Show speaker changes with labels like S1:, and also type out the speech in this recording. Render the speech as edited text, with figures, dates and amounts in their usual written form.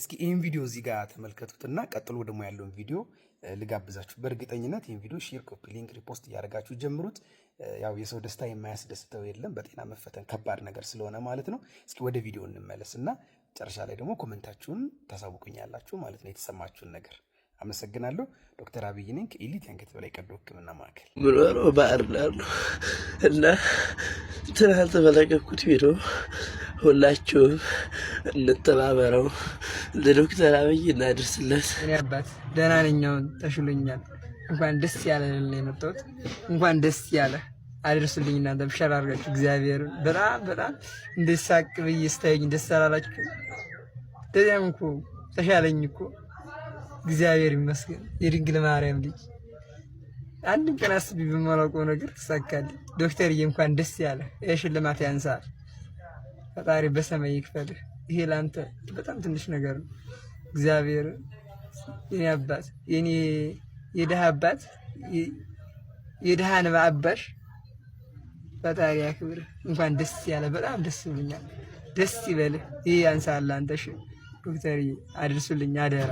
S1: እስኪ ይህን ቪዲዮ እዚህ ጋር ተመልከቱትና ቀጥሎ ደግሞ ያለውን ቪዲዮ ልጋብዛችሁ። በእርግጠኝነት ይህን ቪዲዮ share፣ copy link፣ repost እያደረጋችሁ ጀምሩት። ያው የሰው ደስታ የማያስደስተው የለም፣ በጤና መፈተን ከባድ ነገር ስለሆነ ማለት ነው። እስኪ ወደ ቪዲዮ እንመለስ እና መጨረሻ ላይ ደግሞ comment ኣችሁን ታሳውቁኛላችሁ ማለት ነው፣ የተሰማችሁን ነገር። አመሰግናለሁ። ዶክተር አብይ ነኝ ከኢሊት የአንገት በላይ ቀዶ ሕክምና ማዕከል።
S2: ምኖረው ባህር ዳር ነው እና ትናንት በለቀኩት ቪዲዮ ሁላችሁም እንተባበረው፣ ለዶክተር አብይ እናድርስለት።
S3: እኔ አባት ደህና ነኝ፣ አሁን ተሽሎኛል። እንኳን ደስ ያለ ነው የመጣሁት። እንኳን ደስ ያለ አድርሱልኝ እናንተ share አድርጋችሁ እግዚአብሔር በጣም በጣም እንደሳቅ ብዬ ስታዩኝ ደስ አላላችሁ? ደዚያም እኮ ተሻለኝ እኮ፣ እግዚአብሔር ይመስገን። የድንግል ማርያም ልጅ አንድም ቀን አስቤ በማላውቀው ነገር ተሳካልኝ። ዶክተርዬ እንኳን ደስ ያለ፣ የሽልማት ያንሳል። ፈጣሪ በሰማይ ይክፈልህ። ይሄ ለአንተ በጣም ትንሽ ነገር ነው። እግዚአብሔር የኔ አባት፣ የኔ የድሃ አባት፣ የድሃ እንባ አባሽ ፈጣሪ ያክብርህ። እንኳን ደስ ያለ፣ በጣም ደስ ብሎኛል። ደስ ይበልህ። ይሄ ያንሳል አንተ። እሺ ዶክተርዬ አድርሱልኝ አደራ።